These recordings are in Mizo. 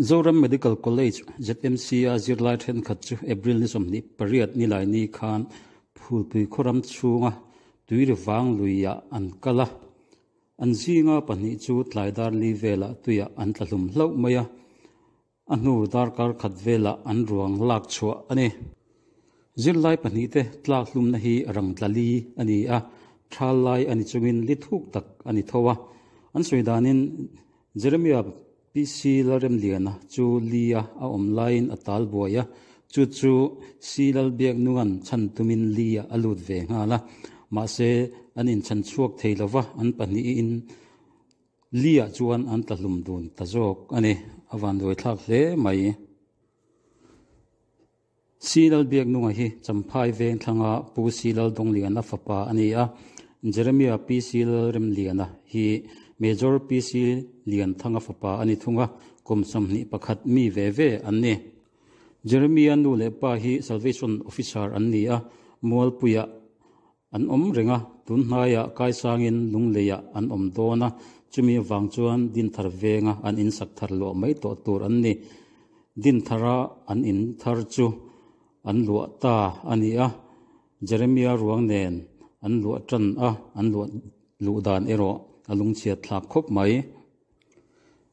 Zoram Medical College, ZMC, a zirlai thenkhat chu April ni 28 Nilaini khan Phulpui khawram chhunga tuiri vang luiah an kal a. An zinga pahnih chu tlai dar li velah tuiah an tla hlum hlauh mai a, a hnu darkar khat velah an ruang lak chhuah a ni. Zirlai pahnihte tlak hlumna hi rang tla li a ni a, thal lai a ni chungin li thuk tak a ni tho a. An sawi danin Jeremia PC Lalremliana chu lia a awm laiin a tal buai a, chu chu C Lalbiaknunga'n chhan tumin lia a lut ve nghal a, mahse an inchhan chhuak thei lova an pahnihin lia chuan an tla hlum dun ta zawk a ni. A vanduaithlak hle mai. C Lalbiaknunga hi Champhai veng thlanga Pu C Laldawngliana fapa a ni a, Jeremia PC Lalremliana hi Major PC Lianthanga fapa a ni thung a, kum 21 mi ve ve an ni. Jeremia nu leh pa hi Salvation Officer an ni a, Mualpuiah an awm reng a, tun hnaiah Kaisangin Lungleiah an awm dawn a, chumi avang chuan Dinthar venga an insak thar luah mai tawh tur an ni. Dinthara an in thar chu an luah ta a ni a, Jeremia ruang nen an luah tan a, an luah luh dan erawh a lungchhiat thlak khawp mai.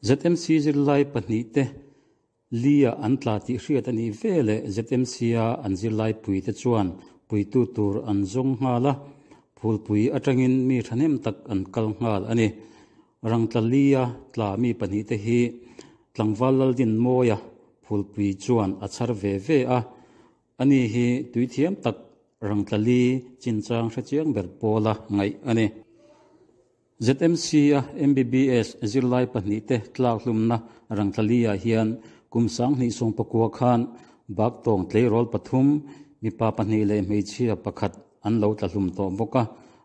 ZMC zirlai pahnih te Lia an tla tih hriat a nih ve leh ZMC-a an zirlai puite chuan puitu tur an zawng nghal a, phulpui atangin mi thahnem tak an kal nghal a ni. Rangtla Lia tla mi pahnihte hi tlangval Laldinmawia phulpui chuan a chhar ve ve a, ani hi tuithiam tak Rangtla Li chinchang hrechiang ber pawla ngaih a ni. ZMC-a MBBS zirlai pahnihte tlak hlumna Rangtla-ah hian kum 2019 khan Baktawng tleirawl pathum, mipa pahnih leh hmeichhia pakhat an lo tla hlum tawh bawk a,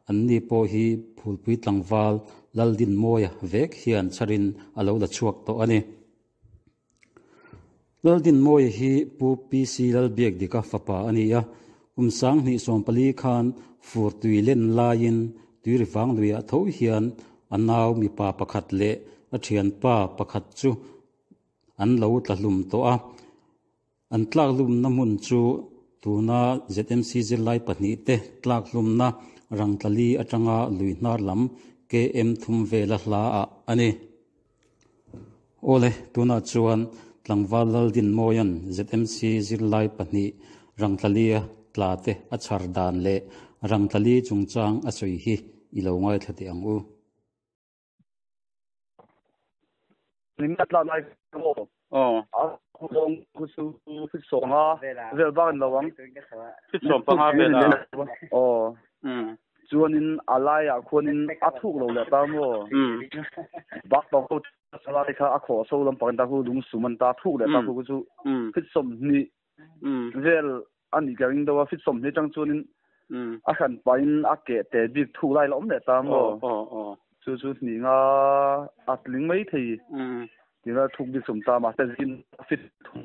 anni pawh hi Phulpui tlangval Laldinmawia vek hian chharin a lo la chhuak tawh a ni. Laldinmawia hi Pu PC Lalbiakdika fapa a ni a, kum 2014 khan fur tui len laiin tuiri vang luiah tho hian a nau mipa pakhat leh a thianpa pakhat chu an lo tla hlum tawh a. An tlak hlumna hmun chu tuna ZMC zirlai pahnih te tlak hlumna Rangtla li atanga lui hnar lam KM thum vela hla ah a ni. Awle, tunah chuan tlangval Laldinmawia'n ZMC zirlai pahnih Rangtla lia tla te a chhar dan leh Rangtla li chungchang a sawi hi i lo ngaithla teh ang u. Ning a tla lai ko. Oh. A khong khu chu fit song a vel bak an lo ang. Fit som panga vel a. Oh. Chuanin a laiah khuanin a thuk lo leh ta maw. Bak tawng ko salai kha a khaw so lampang ta khu lung sum an ta thuk leh ta khu chu fit som ni vel ani ka ring do a fit som ni tang chuanin a hran pain a ke te bik thuk lai la awm leh ta maw. Chu chu ni nga a tling mai thei. Tina thuk bik sum ta ma se zin fit thum.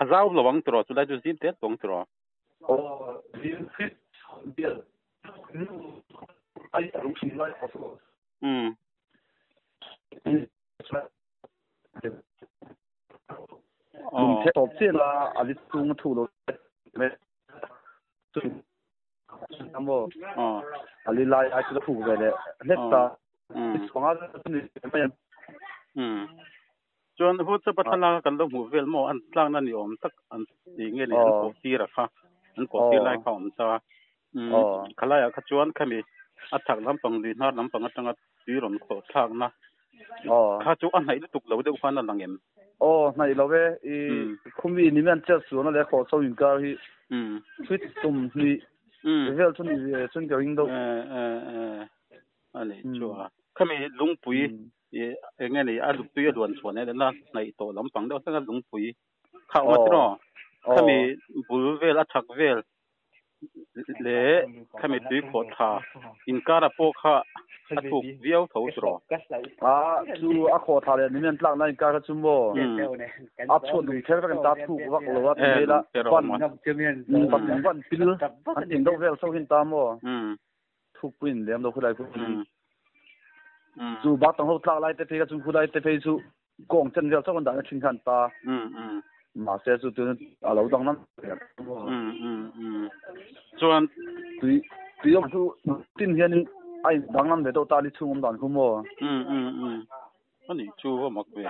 A zau lo ang tiraw chu lai chu zim tet tawng tiraw. Oh, zim fit bial. Ai arung sim lai ko. Lung the top che la ali chung thu lo. Amo. Ali lai ai chu thu ve le. Hlek ta. Panga ni mai. Chuan hu chu pathala kan lo hmuh vel maw an tlang na ni awm tak an ti nge ni an pawh tir a kha an pawh tir lai kha awm ta. Khalaiah kha chuan khami a chhak lampang lui hnar lampang atanga tui rawn khawh thlak na kha chu a hnaih lutuk lo deuh khan a lang em? Aw hnaih lo e i khumi ni mian chet sualna leh khawh chho inkar hi fit tum hnih vel chu ni chuan ka ring deuh. Ani chu a khami lungpui enge ni a tui a luan chhuah nen la hnaih tawh lampang deuh hlek a lungpui kha awm a tiraw khami bul vel a chhak vel leh khami tui khawh thla inkara pawh kha a thuk viau tho tiraw. A chu a khawh thla leh ni an tlak na inkar kha chu maw a chhuat lung kher vek an ta thuk vak lo a ti mai la ban ban ban pil an ting deuh vel so hin ta maw thuk puin lem lo khulai khu. Chu bak tang ho tlak lai te phei kha chu khu lai te phei chu kawng chen vel chauh an dahna thin khan ta. Mahse chu tun a lo dang lam. Chuan tui tui awm chu tin hianin a in danglam ve deuh ta ni chhung awm dan khu maw. Ani chu va mak ve.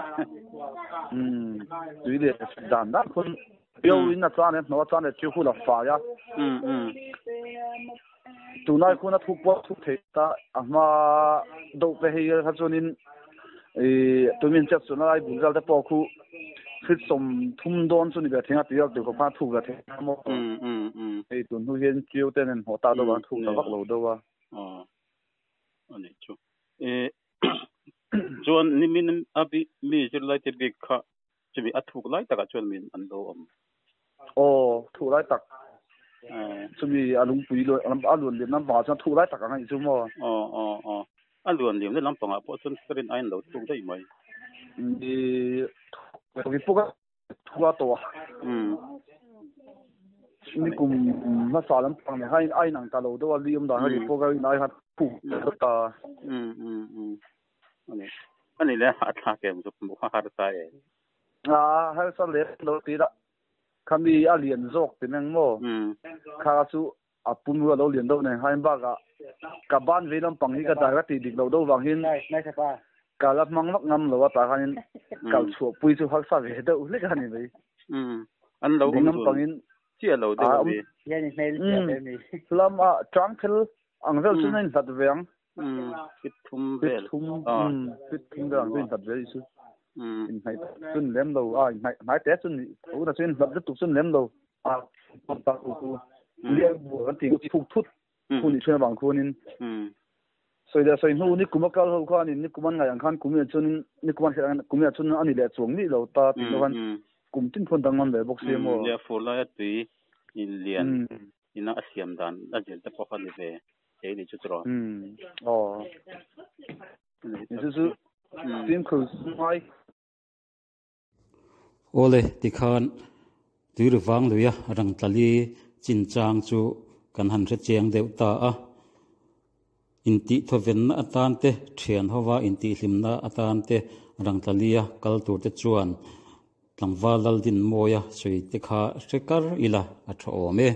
Tui leh dan dan khun pio in a chan e hno a chan e chu khu la fai a. Tunai khun a thuk pawh thuk thei ta a hma deuh te hei kha chuanin ih tumin chet chuan lai bul vel te pawh khu feet 30 dawn chu ni ve thei a tui a tui khawp khan a thuk ve thei a maw. Hei tun hnu hian chiu te nen hnawh ta deuh a thuk ta vak lo deuh a. Ani chu. E chuan nimin a bi mi zirlai te bik kha chumi a thuk lai takah chuan min an lo awm. Aw thuk lai tak. Chumi a lungpui a luan liam lampangah chuan thuk lai tak ang a nih chu maw? Aw aw aw. A luan liam lampangah pawh chuan ka rin aiin lo thuk daih mai. Ni thuk puk a thuk a tawh a. Ni kum hmasa lampang nen khan a inang ta lo deuh a li awm dan kha ri pawh ka rin ai khan thuk ta. Ani le a thlak em zuk hmuh kha har ta e. A harsa lem lo ti la. Khami a lian zawk ti meng maw? Kha chu a pum ru a lo lian deuh nen khan bakah ka ban vei lampang hi ka dai ka tih dik loh deuh vang hian ka la hmang vak ngam lo a tah khanin kal chhuah pui chu harsa ve deuh hlek a ni mai. An lo awm dun chiah lo deuh a ni. Lam a chang phel ang vel chu na inhlat ve ang. Fit thum vel. Fit thum vel ang chu inhlat ve chu. Inhnaih chun lem lo a inhnaih hnai te chun tho na chu inhlat lutuk chun lem lo a ta ku lian bu kan ti thuk thut khu ni thun awang khuanin soi leh soi hnu ni kum a kal ho khanin ni kum an ngai ang khan kum ah chuan ni kum an hriat ang kum ah chuan ani leh chuang mi lo ta ti lo khan kum tin phun danglam ve bawk sia maw. Nia fur lai a tui lian ina a siam dan a zir te pawh kha ni ve thei ni chu tiraw. Aw. Ni chu chu fimkhur ngai. Awle tikhan Tuiri vang luia rangtlali chinchang chu kan han hre chiang deuh ta a. Intihthawenna atan te, thian hova intihhlimna atan te rangtlalia kal tur te chuan tlangval Laldinmawia sawi te kha hre kar ila a tha awm e.